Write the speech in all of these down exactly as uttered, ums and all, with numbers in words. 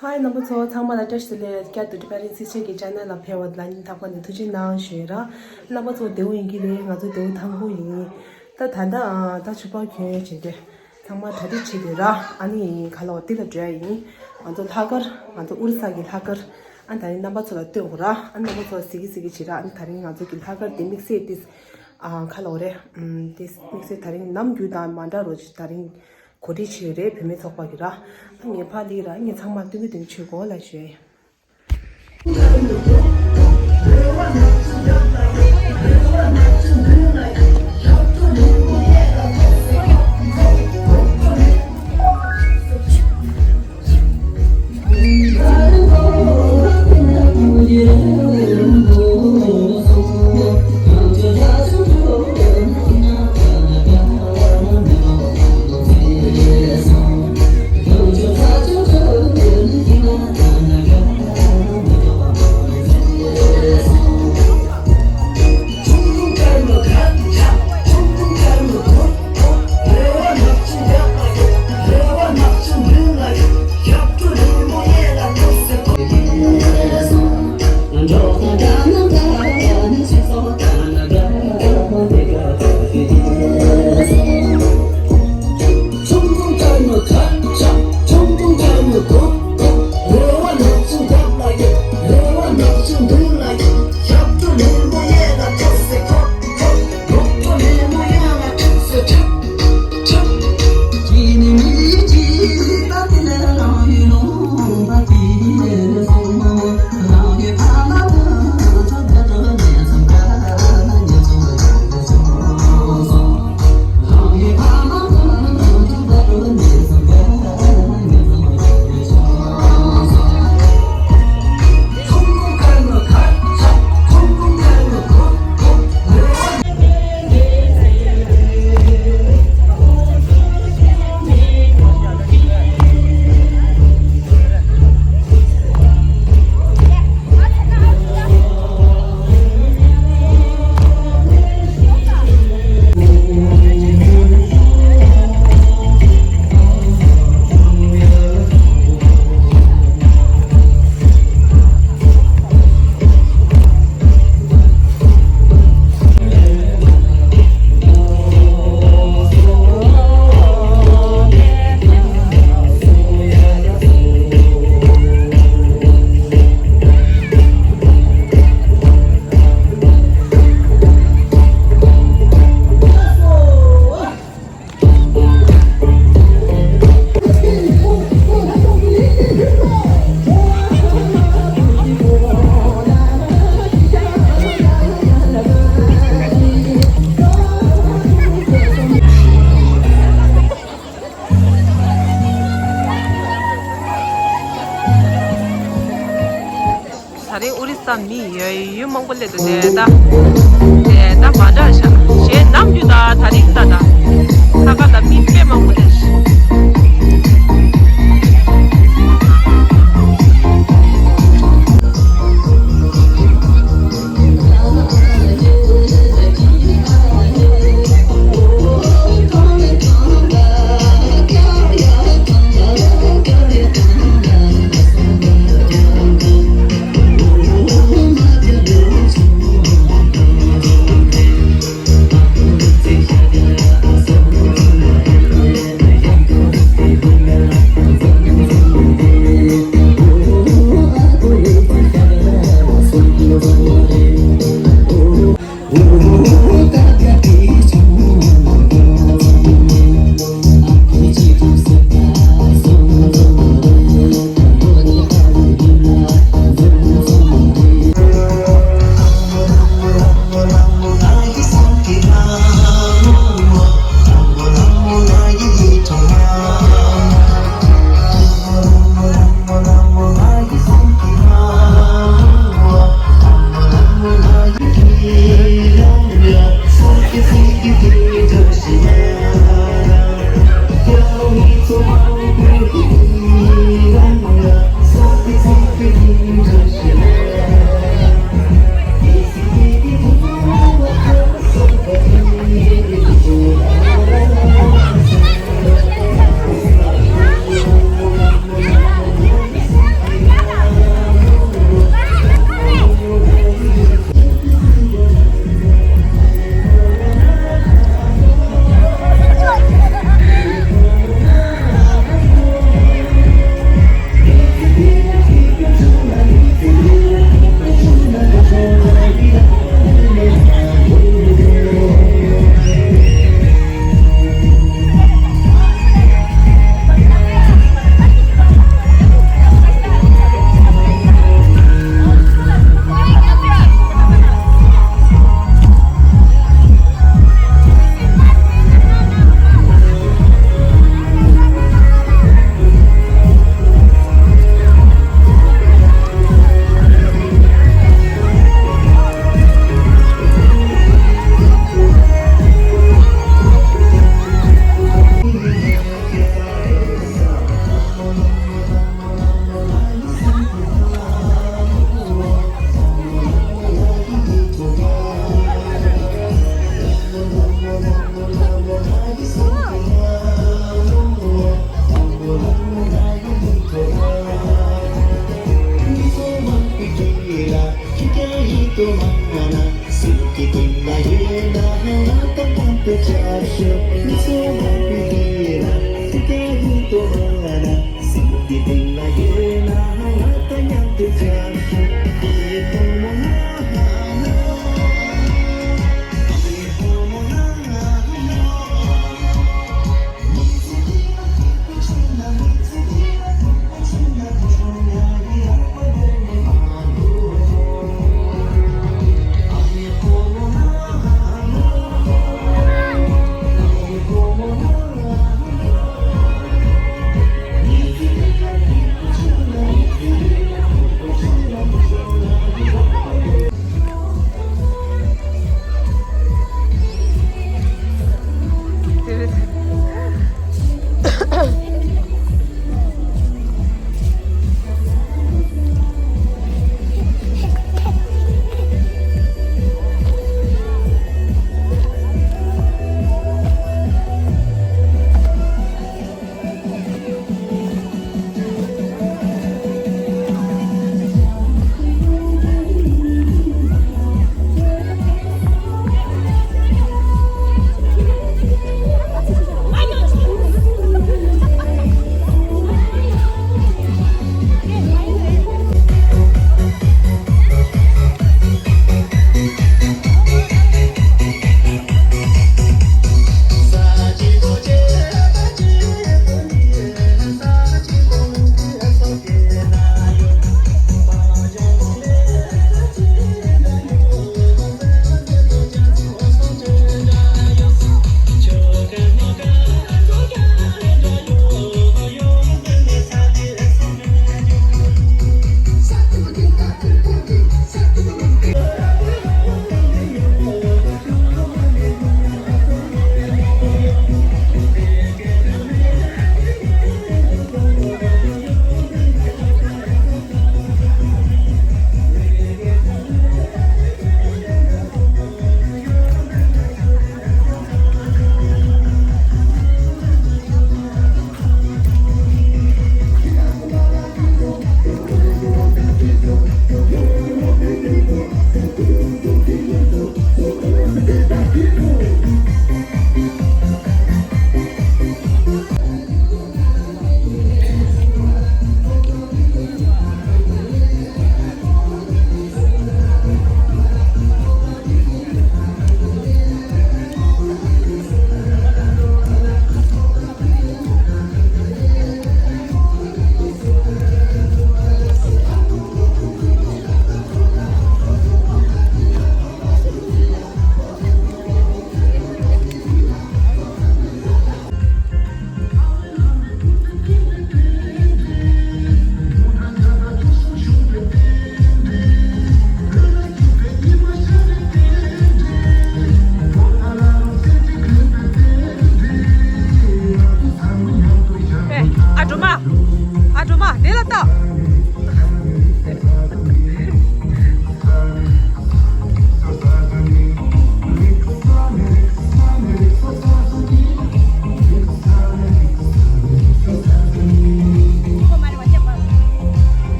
ཧའི། རྣམ་པ་ཚོ་ཚང་མ་ལ་བཀྲ་ཤིས་བདེ་ལེགས། བསྐྱར་དུ་ཏི་བ་རི་སི་ཆེ་གི་ཆེ་ནལ་ལ་ཕེབས་པ་ལ་སྙིང་ཐག་པ་ནས་ཐུགས་རྗེ་གནང་ཞུ་ཡི་ར། རྣམ་པ་ཚོ་བདེ་པོ་ཡིན་གྱི་རེད། ང་ཚོ་བདེ་པོ་ཐང་པོ་ཡིན། ད་ད་ལྟ་ཨ་ད་ཕྱུ་པ་གྱོན་བྱས་ཏེ་ཚང་མ་གྲ་སྒྲིག་བྱེད་དུས་ར། ཨ་ནི་ག་ལ་བ་འདི་ལ་འགྲོ་ཡ་ཡིན། ང་ཚོ་ལྷག་དཀར། ང་ཚོ་ཨོ་རི་ས་གི་ལྷག་དཀར། ཨ་ད་རིང་རྣམ་པ་ཚོ་ལ་སྟོན་དགོས་ར། ཨ་རྣམ་པ་ཚོ་གཟིགས་གི་གཟིགས་གི་བྱེད་ར། ཨ་ནི་ད་རིང་ང་ཚོ་གི་ལྷག་དཀར་དེ་དམིགས་བསལ་ཏིས་ཨ་ག་ལ་བ་རེད། ཨམ་ཏིས་དམིགས་བསལ་ད་རིང་ནམ་རྒྱུན་དང་མ་འདྲ་རོ་ཅིག་ད་རིང་གོ་སྒྲིག་བྱས་ཡོད་རེད། བུད་མེད་ཚོགས་པ་གི་ར། ཨ་ངས་ཕར་ལི་ར། ངས་ཚང་མ་སྟོན་གི་སྟོན་གི་བྱེད་དགོས་ལ་ཞུ་ཡ་ཡིན། ད་རིང་ཨོ་རི་ས་མི་ཡོད་ཡོད་མང་པོ་སླེབས་འདུག་དེ་ད་དེ་ད་མ་འདྲ་ཤག་གཞན་ནམ་རྒྱུན་དང་ད་རིང་ད་ད་ལྷག་དཀར་ལ་མི་དཔེ་མང་པོ་སླེབས་ཤག་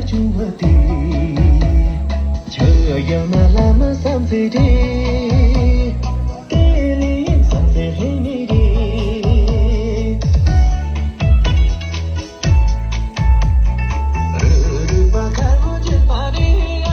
བྱུང་བ་དེ། ཆོས་ཡང་ན་བླ་མ་བསམ་ཚེ་བདེ། དེ་ལས་བསམ་ཚེ་ལྷད་མི་བདེ། རུ་རུ་པ་ཁ་ལོ་ཅན་པ་རེ་ཡ།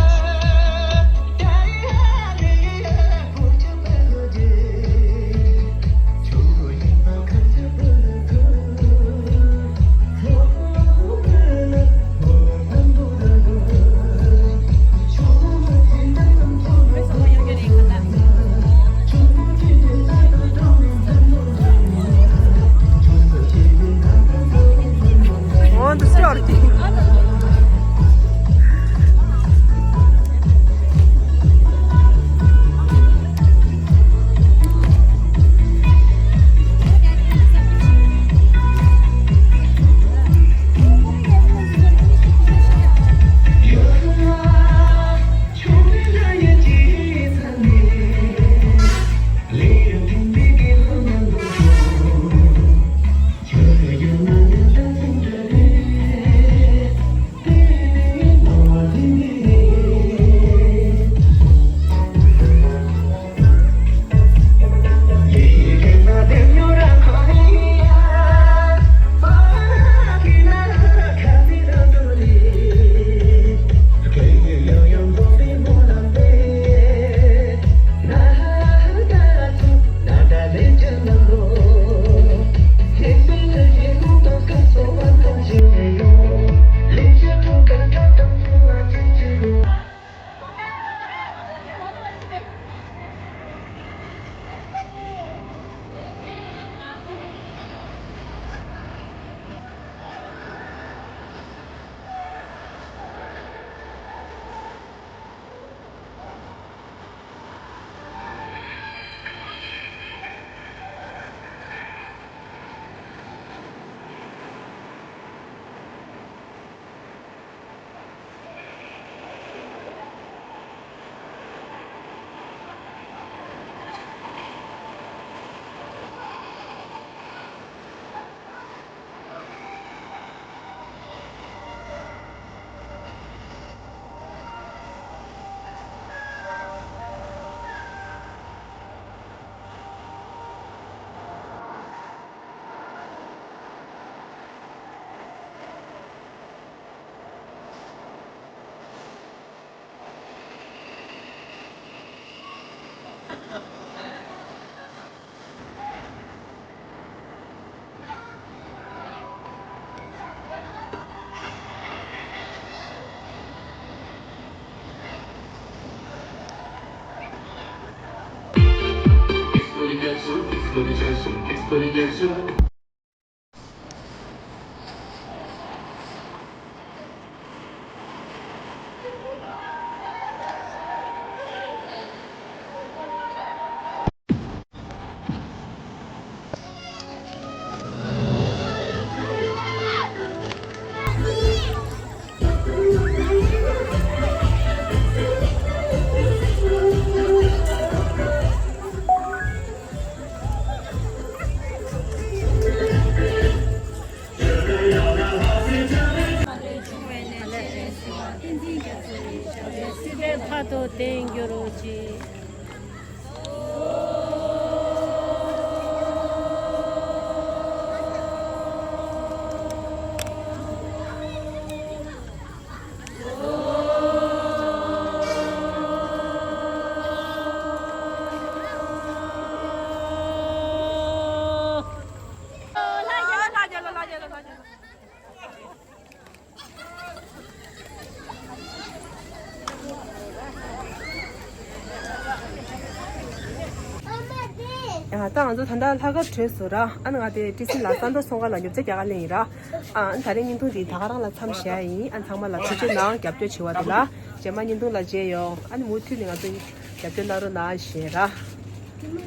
སྲིད་པའི་ཁ་དོག་ལྡན་གྱུར་ཅིག། ཡ། ད་ང་ཚོ་ད་ལྟ་ལྷག་དཀར་བྲོས་སོང་ར། ཨ་ནི་ང་དེ་ཊི་སི་ལ་ས་མཐོ་སོང་ག་ལ་ཉོ་ཆ་རྒྱག་ག་སླེབས་ཡིན་ར། ཨ་ནི་ད་རེས་བརྙན་ཐུང་འདི་ད་ག་རང་ལ་མཚམས་བཞག་ཡིན། ཨ་ཚང་མ་ལ་ཐུགས་རྗེ་གནང་། རྒྱབ་སྐྱོར་བྱེད་པ་དེ་ལ། རྗེས་མ་བརྙན་ཐུང་ལ་མཇལ་ཡོང་། ཨ་ནི་མུ་མཐུད་ནས་ང་ཚོ་རྒྱབ་སྐྱོར་གནང་རོགས་གནང་ཞེས་ར།